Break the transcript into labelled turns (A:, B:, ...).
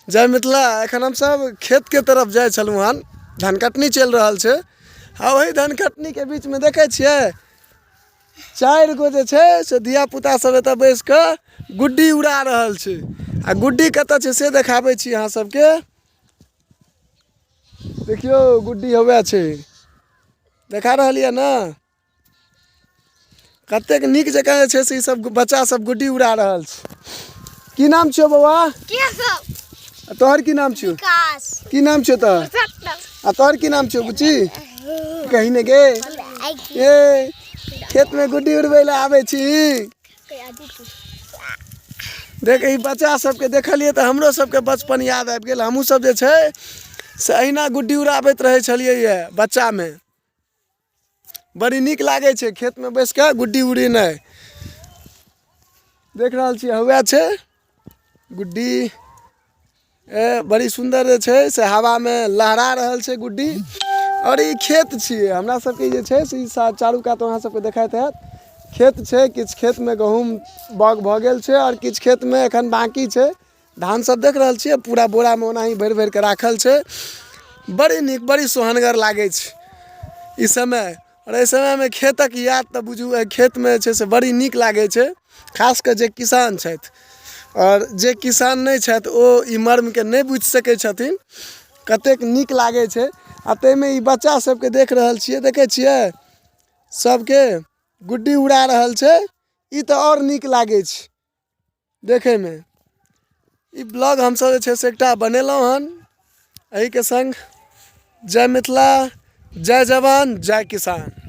A: जय मिथिला। एखन हमसब खेतके तरफ जाइ छलहुँ हन, धान कटनी चलि रहल छै आ ओहि धान कटनीके बीचमे देखै छियै 4 गो जे छै से धियापुता सब एतऽ बैस कऽ गुड्डी उड़ा रहल छै। आ गुड्डी कतऽ छै से देखाबै छी अहाँ सबके। देखियौ गुड्डी हौवे छै, देखा रहल यऽ ने कतेक नीक जकाँ जे छै से ई सब बच्चा सब गुड्डी उड़ा रहल छै। की नाम छियौ बौआ?
B: केशव।
A: आ तोहर की नाम छियौ?
B: विकास।
A: की नाम छियौ तोहर?
B: सत्यम।
A: आ तोहर की नाम छियौ बुच्ची? कहीं ने गे। ए खेत में गुड्डी उड़बै लए आबै छी। देख ई बच्चा सबके देखलियै तऽ हमरो सबके बचपन याद आबि गेल। हमहूँ सब जे छै से अहिना गुड्डी उड़ाबैत रहै छलियै यऽ बच्चामे। बड़ी नीक लागै छै खेतमे बैस कऽ गुड्डी उड़ेनाइ। देख रहल छियै हौवे छै गुड्डी, ए बड़ी सुन्दर जे छै से हवामे लहरा रहल छै गुड्डी। आओर ई खेत छियै हमरा सबके जे छै से ई चारू कात अहाँ सबके देखाइत हैत खेत छै। किछु खेतमे गहूँम बाउग भऽ गेल छै आओर किछु खेतमे एखन बाँकी छै। धान सब देख रहल छियै पूरा बोरामे ओनाही भरि भरिके राखल छै। बड़ी नीक बड़ी सोहनगर लागै छै ई समय। आओर एहि समयमे खेतक याद तऽ बुझू एहि खेतमे जे छै से बड़ी नीक लागै छै, खास कऽ जे किसान छथि। आओर जे किसान नहि छथि ओ ई मर्मके नहि बुझि सकै छथिन कतेक नीक लागै छै। आ ताहिमे ई बच्चा सबके देख रहल छियै, देखै छियै सबके गुड्डी उड़ा रहल छै, ई तऽ आओर नीक लागै छै देखैमे। ई ब्लॉग हमसब जे छै से एकटा बनेलहुँ हन एहिके सङ्ग। जय मिथिला, जय जवान, जय किसान।